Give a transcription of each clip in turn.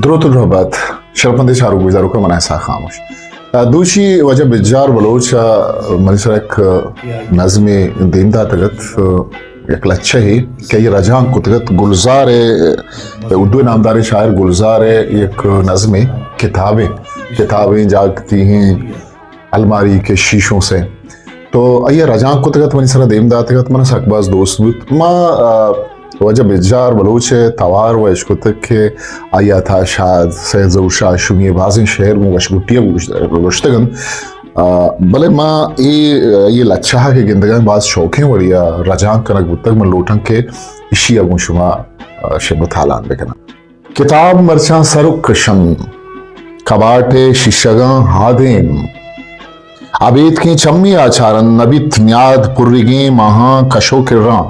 دروت ءُ درہبات، شرپمندیں چاروک گوشداروکاں، من اسحاق خاموش۔ ءُ دوشی واجہ بجار بلوچ ءَ منی سرا یک نظمے دیم داتگ ات، یک لچہے کہ آئی ءَ رجانک کتگ ات گلزار ءِ، اردو نامداریں شاعر گلزار ءِ یک نظمے، کتابے، کتابیں جاگتی ہیں الماری کے شیشوں سے۔ تو آئی ءَ رجانک کتگ ات، منی سرا دیم داتگ ات، من سک باز دوست بوت۔ ما، آ، واجہ بجار بلوچ ءِ توار ءَ اشکتگ کہ آئی ءَ تھا شاد سید ظہور شاہ ہاشمی ءِ بازیں شعر گوں وشگٹی ءَ گوش-، گوشتگ انت۔ آ، بلے ما اے، اے لچہ ءَ کہ گندگ ءَ باز شوقیں وڑی ءَ رجانک کنگ بوتگ، من لوٹاں کہ اشی ءَ گوں شما، آ، شنگ ءُ تالان بکناں۔ کتاب مرچاں سرک کشن، کباٹ ءِ شیشگاں آدیم۔ ابیتکیں چمی آچارن، نبیت نیاد پرگیں ماہاں کش ءُ کراں۔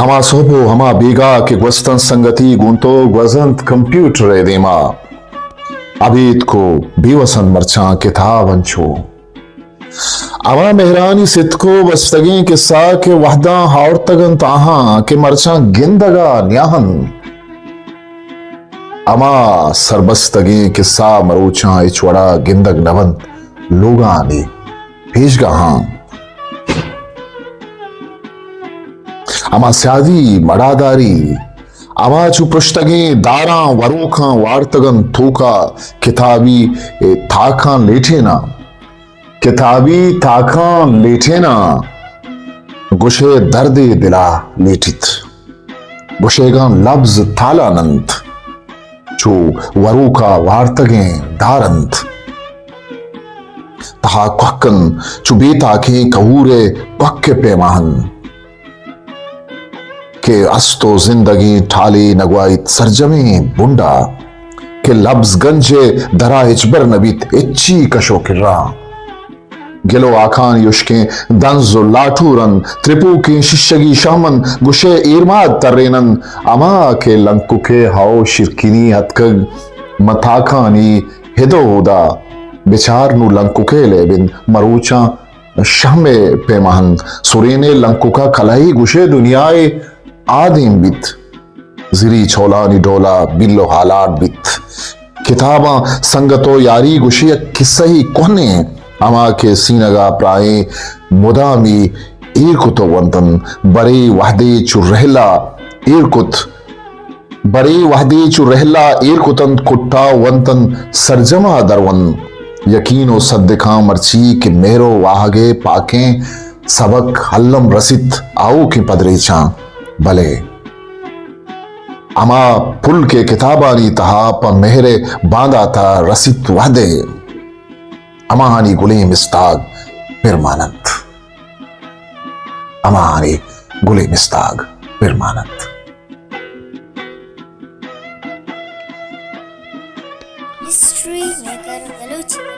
ہما سہب ءُ ہما بیگاہ کہ گوستن سنگتی گوں تو گوزنت کمپیوٹر ءِ دیما۔ ابیتک ءُ بے وسن مرچاں کتاب انچو۔ ہما مہرانی ستک ءُ بستگیں کسہ کہ وہداں ہاورتگ انت آہاں کہ مرچاں گندگ ءَ نیاہن۔ ہما سربستگیں کسہ مروچاں ہچ وڑا گندگ نہ بنت لوگانی پیشگاہاں۔ ہما سیادی مڑاداری، ہما چو پرشتگیں داراں وروکاں وارتگ انت توکا کتابی تاکاں لیٹیناں۔ کتابی تاکاں لیٹیناں، گوشے دردے دلا لیٹیت۔ گوشیگاں لبز تالان انت، چو وروکا وارتگیں دار انت۔ تہا کوہکن چو بے تاکیں کہور ءِ کوہک ءِ پیما انت۔ کہ است ءُ زندگیں ٹالے نگوائیت سرجمیں بنڈا، کہ لبز گنج ءِ درا ہچبر نبیت ہچی کش ءُ کراں۔ گل ءُ آکانی ہشکیں دنز ءُ لاٹورن، ترپوکیں ششگی شہمن گوشئے ایرماد ترینن، ہما کہ لنککئے ہئو شیرکنی اتکگ مں تاکانی ہد ءُ ہودا۔ بچار نوں لنککئے لیب انت مروچاں شہمئے پیما انت۔ سرینئے لنککا کلہی گوشئے دنیائے آدیم بیت۔ زری چولانی ڈولا بیل ءُ ہالان بیت۔ کتاباں سنگت ءُ یاری گوشی یک کسہی کوہنیں، ہما کہ سینگا پراہیں مدامی ایر کت ءُ ونتن، برے وہدے چو رہلا ایر کت۔ برے وہدے چو رہلا ایر کتنت، کٹا ونتنت سرجما درون۔ یقین ءُ صدقاں مرچی کہ مہر ءُ واہگئے پاکیں سبق الم رسیت آؤکیں پدریچاں، بلے ہما پل کہ کتابانی تہا پہ مہرئے بانداتا رسیت وہدے ہماہانی گلیں مستاگ پر ماننت۔ ہماہانی گلیں مستاگ پر ماننت۔ History maker Balochi.